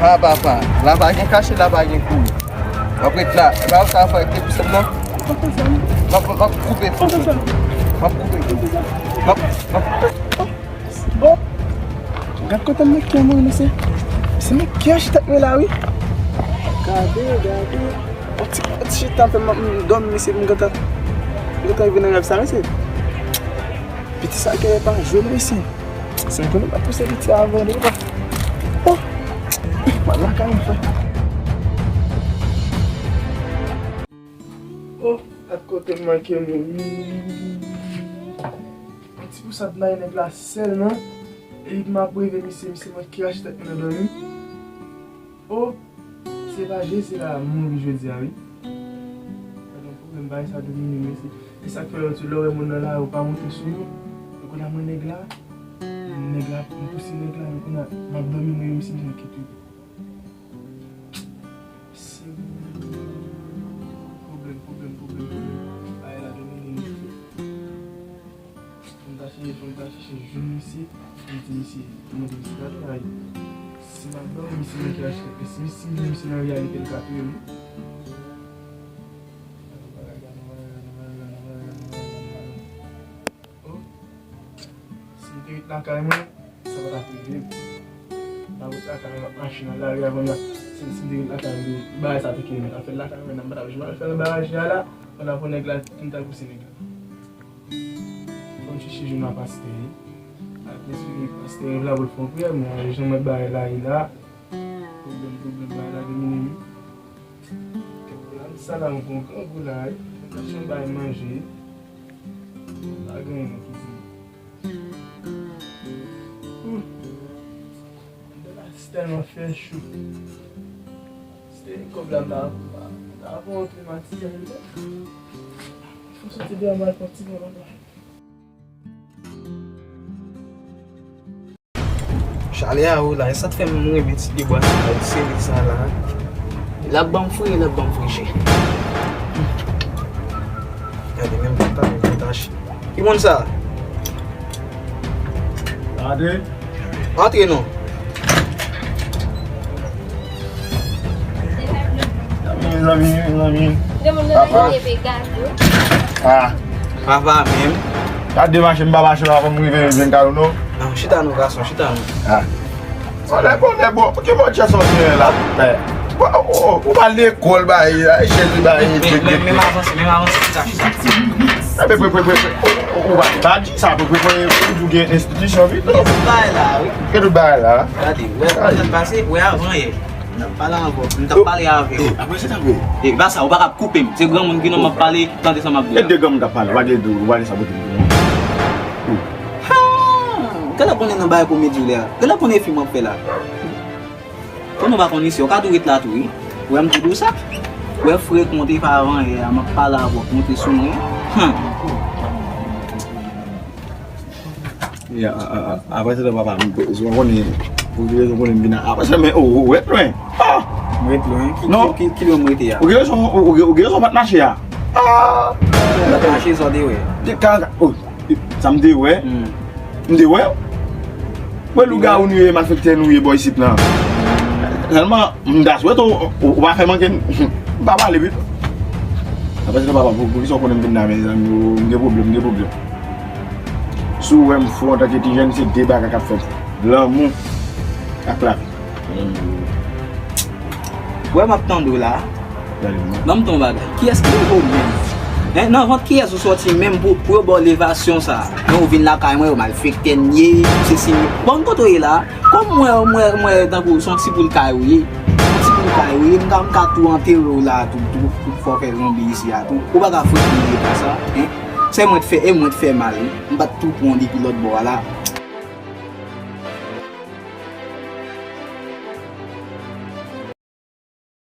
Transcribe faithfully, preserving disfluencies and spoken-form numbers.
Ha papa, la pa gen kache, la pa gen kouri. W ap ret la, e pa sa fè ke pou sèm nan. M ap, m ap koupe, m ap koupe. M ap, m ap koupe. Oh! Gad kote m mete mwen, mesye. Se mwen ki achte tèt mwen la, wi. Gade, gade. On ti, on ti chita fè m, m dòmi, mesye, m gentan, m gentan vin nan rèv sa, mesye. Piti sa kè pa jwe, mesye. Se konnen m ap pouse piti avan, de pa. Oh! M ap lakay m, frè. Oh, gad kote m manke mouri. Yon ti pousad nan nèg la sèlman. E m ap reve misye, misye mwen ki rache tèt mwen nan dòmi. Oh, se pa Jezi la mouri jodi a, wi. Pa gen pwoblèm, bagay sa domine m, mesye. E sa k fè lòt jou lè w wè moun nan lari, ou pa monte sou moun. E kounye a mwen nèg la, nèg la, m pouse nèg la, men kounye a m ap dòmi, mwen, misye m kite. Se pwoblèm, pwoblèm, pwoblèm, pwoblèm. Bagay la domine m. Fò m ta chèche, fò m ta chèche jwenn misye, m di misye, m di misye, gade la, si m ap dòmi, misye nan ki achte, si, si m di misye nan reyalite, l ka touye m. Oh, si m te ret lakay mwen, sa pa t ap rive. M pa ret lakay mwen, m ap mache nan lari a kounye a. Si, si m te ret lakay mwen, bagay sa te kenbe m, ta fè l lakay mwen, m pa t ap janm al fè nan bagay a la, pandan pou nèg la, pou m ta pouse nèg la. Fò m chèche jwenn yon pastè, wi. Al eksplike pastè la pou l fè yon priyè, men jan mwen bay la ye la. Pwoblèm, pwoblèm, bay la domine m. Kèt la, m sa la, m pran grangou la, wi. Fò m chache yon bagay manje. Pa gen anyen nan kizin. Ooh. Anndan la, se tèlman fè cho. Se kòb la, m ta, m ta, m ta pran yon klimatizè. Fò m soti deyò, m al pran ti bon anndan. Chalè a ou la, e sa k fè m renmen ti debwa sa la, seri sa la. L ap ban m fri, l ap ban m frechè. Gade, menm panta, menm panta. Ki moun sa? Gade. Antre non. Mezanmi, mezanmi. Papa. Ah. Papa menm. Gade mache, m pa mache la, fò m rive jwenn kay ou non. Ah, chita non, gason, chita non. Ah. Bonè, bonè, bon. Ki bò chè sòti la? Eh. Bon, ou, ou, ou pa lekòl, ba, e, e, chèz li, ba, e, men, men, men, men m avanse, men m avanse, chita, chita. Eh, men, pre, pre, pre, pre. Ou, ou, ou pa, pa di sa, pre, pre, pre, ou gen enstitisyon, wi. Gen tout bagay la, wi. Gen tout bagay la. Gade, wè, sa k pase, wè, avan yè. M t ap pale avè w, m t ap pale avè w. Eh, apre se ta vre. E pa sa, ou pa ka koupe m. Se granmoun ki nan m ap pale, tande sa m ap di a. E de granmoun k ap pale, ou pa gen, ou pa gen sa pou di. Ha! Gade konnen nan bagay komedi w la. Gade konnen fim w ap fè la. Konnen w pa konn isi, w ka tou ret la tou, wi. Wè m tou di w sa. Wè frè k monte pa avan yè a, m ap pale avè w, k monte sou mwen. Hum. Ya, a, a, a, apre se lè papa, m, si w konnen, pou ki rezon konnen m vin a, apre se men, oh, oh, ou ret lwen. Ah! M ret lwen. Ki, Non. ki, ki, ki lwen m rete a? Ou gen rezon, ou, ou gen- ou gen rezon pa t mache a. Ah! M pa t mache, sa w te wè. Te ka, oh, sa m te wè. Hmm. M te wè. Wè lougawou nou ye, malfektè nou ye, bò isit lan. Sèlman, m ta swete ou, ou, ou pa fè manke m. M pa pale pito. Apre se lè papa, pou, pou ki sa w konnen m vin la, mezanmi, oh, m gen pwoblèm, m gen pwoblèm. Si w wè m fou antanke ti jèn, se de bagay k ap fèt. Lanmou ak lavi. Wè m ap tande w la. Gade mwen. Ban m ton bagay. Kiyès ki ou menm? Hein, nan vant kiyès ou sòti menm pou, pou yo ba w levasyon sa? Men ou vin lakay mwen, yo malfektè n ye, se si. Bon, kote w ye la? Kòm mwen, mwen, mwen, tankou se yon ti boul kay ou ye. Yon ti boul kay ou ye, m ka, m ka tou antere w la, tou, tou, tou fò fè zonbi isi a, tou. Ou pa ka fout m ye konsa, hein? Se mwen t fè, e mwen t fè mal, wi. M pa t tou pran depi lòt bò a la.